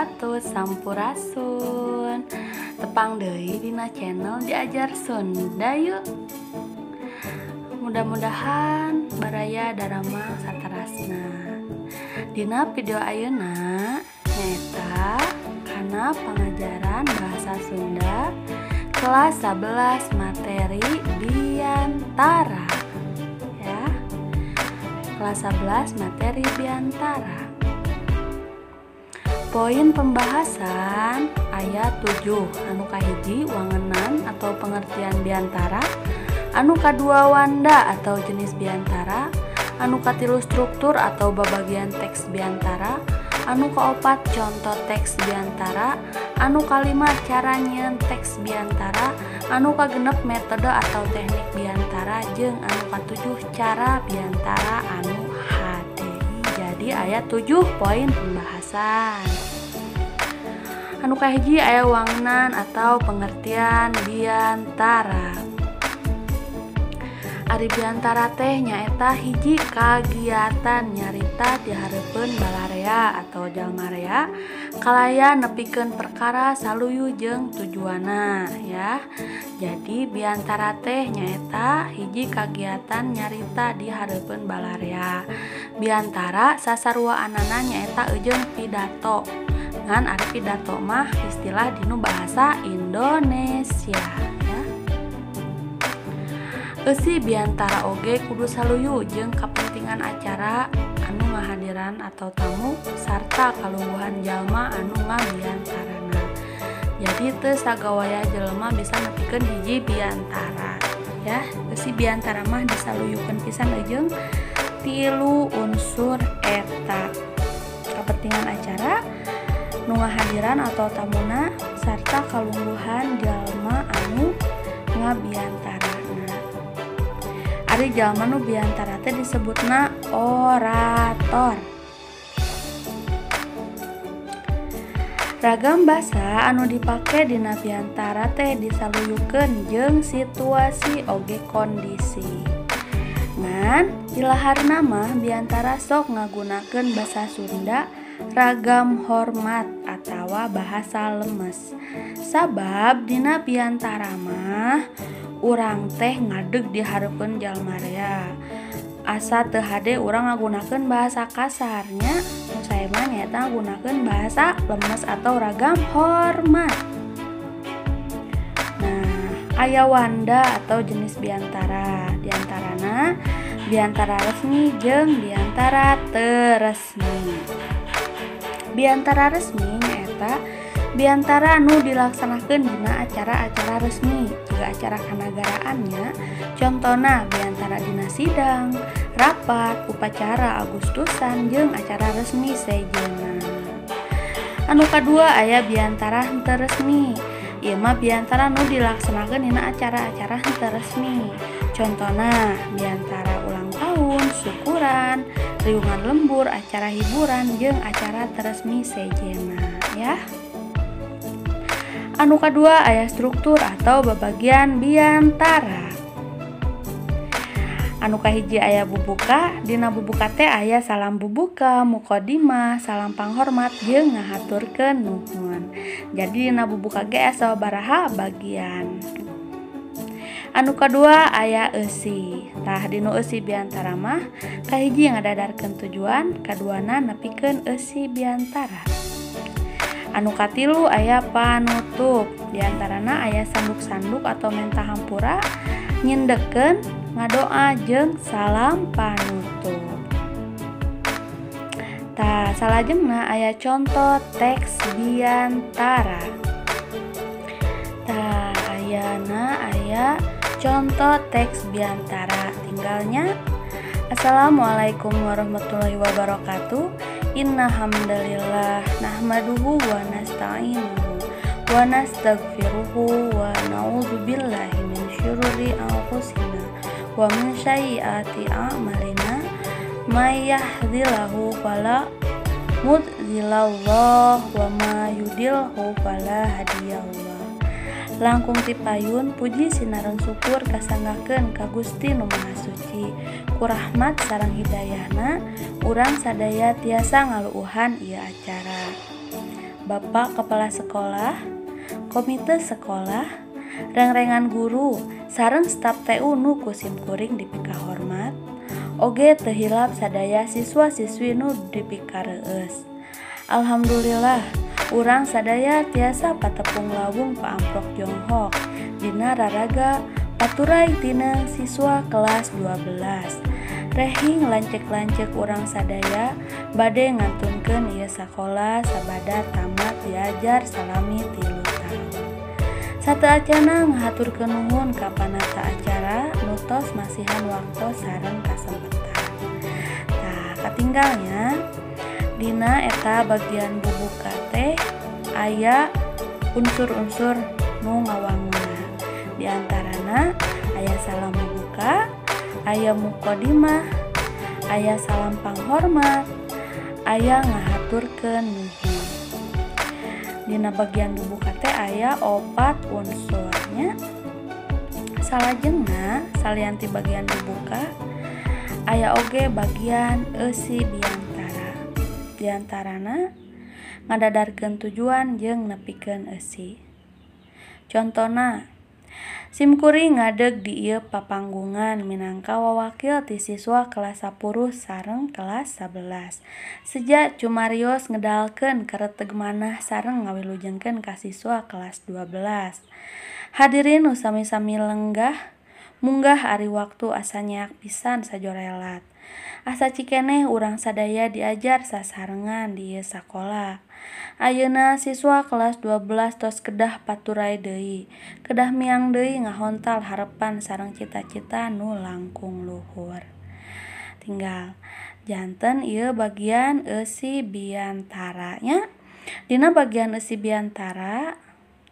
Wabarakatuh. Sampurasun. Tepang deui dina channel Diajar Sunda yuk. Mudah-mudahan baraya daramang saterasna. Dina video ayeuna nyaeta kana pangajaran bahasa Sunda kelas 11 materi biantara ya. Kelas 11 materi biantara. Poin pembahasan ayat 7 anu kahiji wangenan atau pengertian biantara, anu kadua wanda atau jenis biantara, anu katilu struktur atau babagian teks biantara, anu kaopat contoh teks biantara, anu kalima cara nyieun teks biantara, anu kagenep metode atau teknik biantara, jeung anu katujuh cara biantara anu HD. Jadi aya 7 poin pembahasan. Anu kahiji aya wangenan atau pengertian biantara. Ari biantara teh nyaeta hiji kagiatan nyarita di hareupeun balarea atau jalmarea kalayan nepikeun perkara saluyu jeung tujuanna ya. Jadi biantara teh nyaeta hiji kagiatan nyarita di hareupeun balarea. Biantara sasaruaanana nyaeta eujeung pidato. Ngan ari pidato mah istilah dinu bahasa Indonesia ya. Eusi biantara oge kudu saluyu jeung kapentingan acara anu ngahadiran atau tamu sarta kalungguhan jalma anu ngabiantarana. Jadi teu sagawaya jelema bisa nepikeun hiji biantara ya. Eusi biantara mah disaluyukeun pisan jeung tilu unsur eta: kepentingan acara, nu ngahadiran atau tamuna, sarta kalungguhan jalma anu ngabiantara. Ari jalma nu biantara teh disebutna orator. Ragam basa anu dipake dina biantara teh disaluyukeun jeung situasi oge kondisi. Ngan ilaharna mah biantara sok ngagunakeun basa Sunda ragam hormat atawa bahasa lemes. Sabab dina biantara mah urang teh ngadeg di hareupeun jalma rea. Asa teu hade urang ngagunakeun bahasa kasarnya, nu sae mah nyaeta ngagunakeun bahasa lemes atau ragam hormat. Nah, aya wanda atau jenis biantara. Diantarana biantara resmi jeung biantara teu resmi. Biantara resmi nyaeta biantara nu dilaksanakeun dina acara-acara resmi juga acara kanagaraannya, contohna biantara dina sidang, rapat, upacara Agustusan jeung acara resmi sejenna. Anu kadua aya biantara henteu resmi. Ieu mah biantara nu dilaksanakeun dina acara-acara henteu resmi. Contohna biantara ulang tahun, syukuran, riungan lembur, acara hiburan jeung acara resmi sejenna ya. Anu kadua aya struktur atau babagian biantara. Anu kahiji aya bubuka, dina bubuka teh aya salam bubuka, mukodimah, salam panghormat jeung ngahaturkeun nuhun. Jadi dina bubuka ge aya sababaraha bagian. Anu kadua aya eusi. Tah dinu eusi biantara mah kahiji ngadadarkeun tujuan, kaduana nepikeun eusi biantara. Anu katilu aya panutup, diantarana aya sanduk-sanduk atau menta hampura, nyindeken, ngadoa jeung salam panutup. Tah salajengna aya contoh teks biantara. Tah ayana aya contoh teks biantara. Tinggalnya Assalamualaikum warahmatullahi wabarakatuh. Inna hamdalillah nahmaduhu wa nasta'inuhu wa nastaghfiruhu wa na'udzubillahi min syururi anfusina wa min sayyiati a'malina may yahdihillahu fala mudlillallah wa may yudlilhu fala hadiyallah. Langkung tipayun puji sinaran syukur kasanggakeun ka Gusti Nu Maha Suci. Ku rahmat sareng hidayahna urang sadaya tiasa ngaluuhan ieu acara. Bapak Kepala Sekolah, Komite Sekolah, rengrengan guru, sareng staf TU nu ku simkuring dipikahormat. Oge teu hilap sadaya siswa-siswi nu dipikareueus. Alhamdulillah, urang sadaya tiasa patepung lawung paamprok jonghok dina raraga paturay tina siswa kelas 12. Rehing lanceuk-lanceuk urang sadaya bade ngantunkeun ieu sakola sabada tamat diajar salami 3 taun. Sateuacanna ngahaturkeun nuhun ka panata acara nu tos masihan waktos sareng kasempetan. Tah, katinggalnya dina eta bagian bubuka teh aya unsur-unsur nu ngawangunna. Di antarana aya salam bubuka, aya muqaddimah, aya salam panghormat, aya ngahaturkeun nuhun. Dina bagian bubuka teh aya 4 unsurnya. Salajengna salian ti bagian bubuka aya oge bagian eusi biantara. Diantarana ngadadarkeun tujuan jeung nepikeun eusi. Contona, simkuring ngadeg di ieu papanggungan minangka wawakil ti siswa kelas 10 sareng kelas 11. Seja cumarios ngedalkeun kareteg manah sareng ngawilujengkeun ka siswa kelas 12. Hadirin nu sami-sami lenggah, munggah ari waktu asa nyeak pisan sajorelat. Asa cikeneh urang sadaya diajar sasarengan di ieu sakola. Ayeuna siswa kelas 12 tos kedah paturay deui, kedah miang deui ngahontal harepan sareng cita-cita nu langkung luhur. Tinggal janten ieu bagian eusi biantara nya. Dina bagian eusi biantara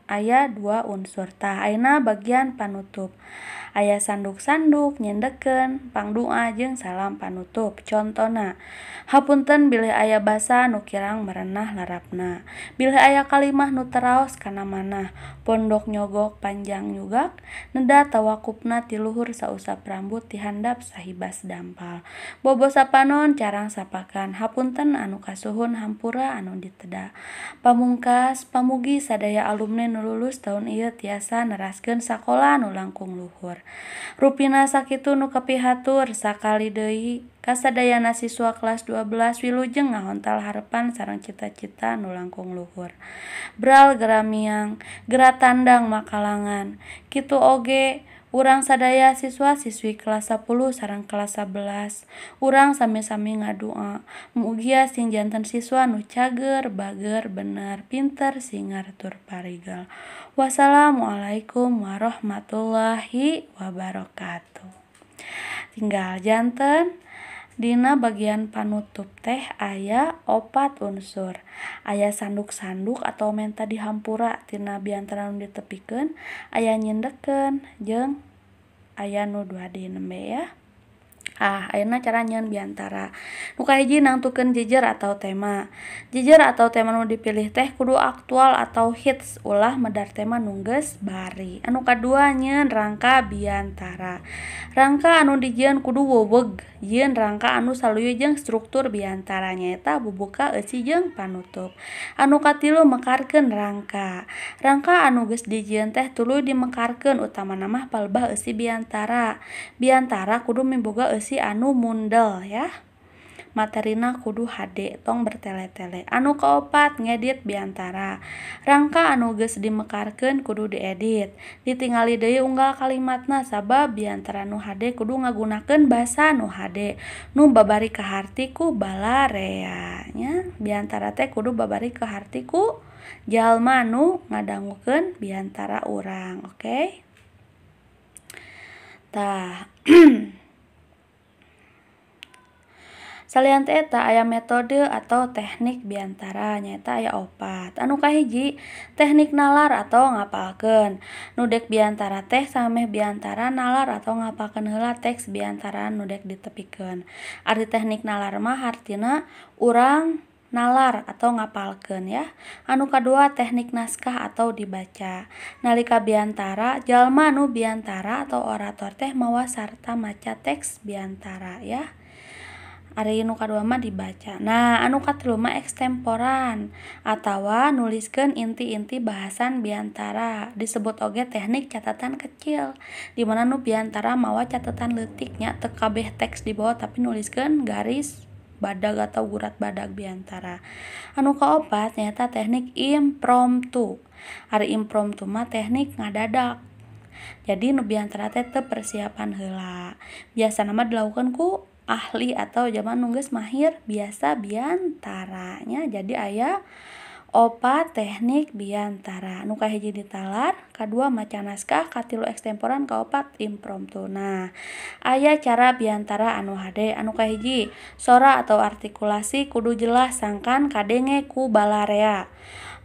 aya 2 unsur. Tah, ayeuna bagian panutup. Aya sanduk-sanduk, nyendekeun, pangdoa jeung salam panutup. Contona, hapunten bilih aya basa nu kirang merenah larapna. Bilih aya kalimah nu teraos kana manah, pondok nyogok panjang nyugak, neda tawakupna ti luhur sausap rambut ti handap sahibas dampal. Bobo sapanon carang sapakan, hapunten anu kasuhun hampura anu diteda. Pamungkas, pamugi sadaya alumni nu lulus taun ieu tiasa neraskeun sakola nu langkung luhur. Rupina sakitu nu kapihatur sakali deui kasadayana siswa kelas 12 wilujeng ngahontal harepan sareng cita-cita nu langkung luhur. Bral geramiang, gera tandang makalangan. Kitu oge urang sadaya siswa-siswi kelas 10 sareng kelas 11. Urang sami-sami ngadua mugia sing janten siswa nu cager, bager, bener, pinter, singar tur parigel. Wassalamualaikum warahmatullahi wabarakatuh. Tinggal janten dina bagian panutup teh aya 4 unsur. Aya sanduk-sanduk atau menta dihampura tina biantara nu ditepikeun, aya nyendekeun jeung aya nu 2 di nembe ya. Ah, ayeuna cara nyeun biantara. Nu kahiji nangtukeun jejer atau tema. Jejer atau tema nu dipilih teh kudu aktual atau hits, ulah medar tema nu geus bari. Anu kadua nyeun rangka biantara. Rangka anu dijieun kudu weweg, jieun rangka anu saluyu jeung struktur biantara nyaeta bubuka, eusi jeung panutup. Anu katilu mekarkeun rangka. Rangka anu geus dijieun teh tuluy dimekarkeun, utamana mah palebah eusi biantara. Biantara kudu miboga eusi anu mundel ya. Materina kudu hade, tong bertele-tele. Anu kaopat ngedit biantara. Rangka anu geus dimekarkeun kudu diedit. Ditingali deui unggal kalimatna sabab biantara nu hade kudu ngagunakeun basa nu hade. Nu babari kaharti ku balarea nya. Biantara teh kudu babari kaharti ku jalma nu ngadangukeun biantara urang, oke? Tah. Salian teh eta aya metode atau teknik biantara nyaeta aya 4. Anu kahiji teknik nalar atau ngapalkeun. Nu dek biantara teh sameh biantara nalar atau ngapalkeun heula teks biantara nu dek ditepikeun. Ari teknik nalar mah hartina urang nalar atau ngapalkeun ya. Anu kadua teknik naskah atau dibaca. Nalika biantara, jalma nu biantara atau orator teh mawa sarta maca teks biantara ya. Ari nu kadua mah dibaca. Nah, anu katilu mah ekstemporan atawa nuliskeun inti-inti bahasan biantara, disebut oge teknik catatan kecil, di mana nu biantara mawa catatan leutik nya, teu kabeh teks dibawa tapi nuliskeun garis badag atau gurat badag biantara. Anu kaopat nyaeta teknik impromptu. Ari impromptu mah teknik ngadadak. Jadi nu biantara teh teu persiapan heula. Biasana mah dilakukeun ku ahli atau jalma nu geus mahir biasa biantaranya. Jadi aya opat teknik biantara. Nu kahiji ditalar, kadua maca naskah, katilu ekstemporan, kaopat impromptu. Nah, aya cara biantara anu hade. Anu kahiji, sora atau artikulasi kudu jelas sangkan kadenge ku balarea.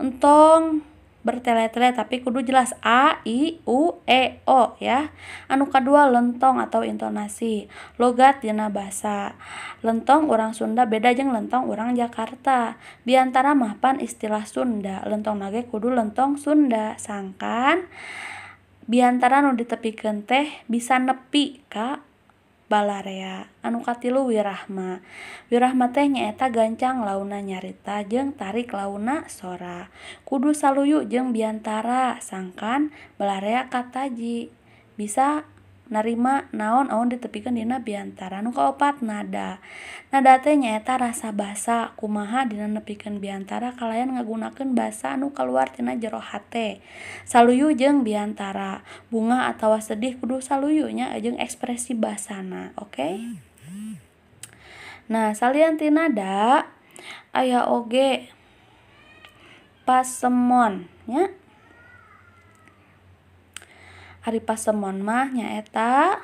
Entong bertele-tele tapi kudu jelas a, i, u, e, o ya. Anu kadua lentong atau intonasi, logat dina basa. Lentong urang Sunda beda jeung lentong urang Jakarta. Biantara mah pan istilah Sunda, lentong nage kudu lentong Sunda sangkan biantara nu ditepikeun teh bisa nepi ka balarea. Anu katilu wirahma. Wirahma teh nyaeta gancang launa nyarita jeung tarik launa sora. Kudu saluyu jeung biantara sangkan balarea kataji bisa narima naon aon ditepikeun dina biantara. Anu kaopat nada. Nada teh nyaeta rasa basa, kumaha dina nepikeun biantara kalayan ngagunakeun basa anu kaluar tina jero hate. Saluyu jeung biantara, bunga atawa sedih kudu saluyu nya jeung ekspresi basana, oke? Nah, salian ti nada aya oge pasemon nya. Ari pasemon mah nyaeta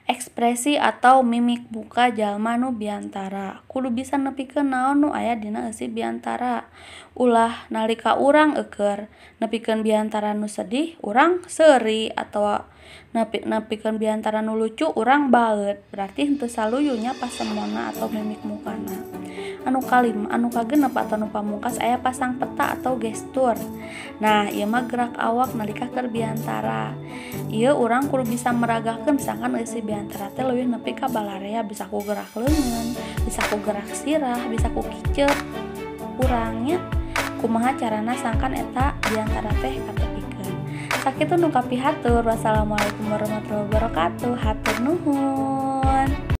ekspresi atau mimik muka jalma nu biantara. Kudu bisa nepikeun naon nu aya dina eusi biantara. Ulah nalika urang eueur nepikeun biantara nu sedih, urang seuri, atawa nepikeun biantara nu lucu, urang baeut. Berarti henteu saluyu nya pasemonna atau mimik mukana. Anu kalima, anu kagenep atau nu pamungkas aya pasang peta atau gestur. Nah, ieu mah gerak awak nalika keur biantara. Ieu urang kudu bisa meragakeun sangkan eusi biantara teh leuwih nepi ka balarea, bisa ku gerak leungeun, bisa ku gerak sirah, bisa ku kicep urangnya. Kumaha carana sangkan eta biantara teh katepikeun. Sakitu nu kapihatur. Wassalamualaikum warahmatullahi wabarakatuh. Hatur nuhun.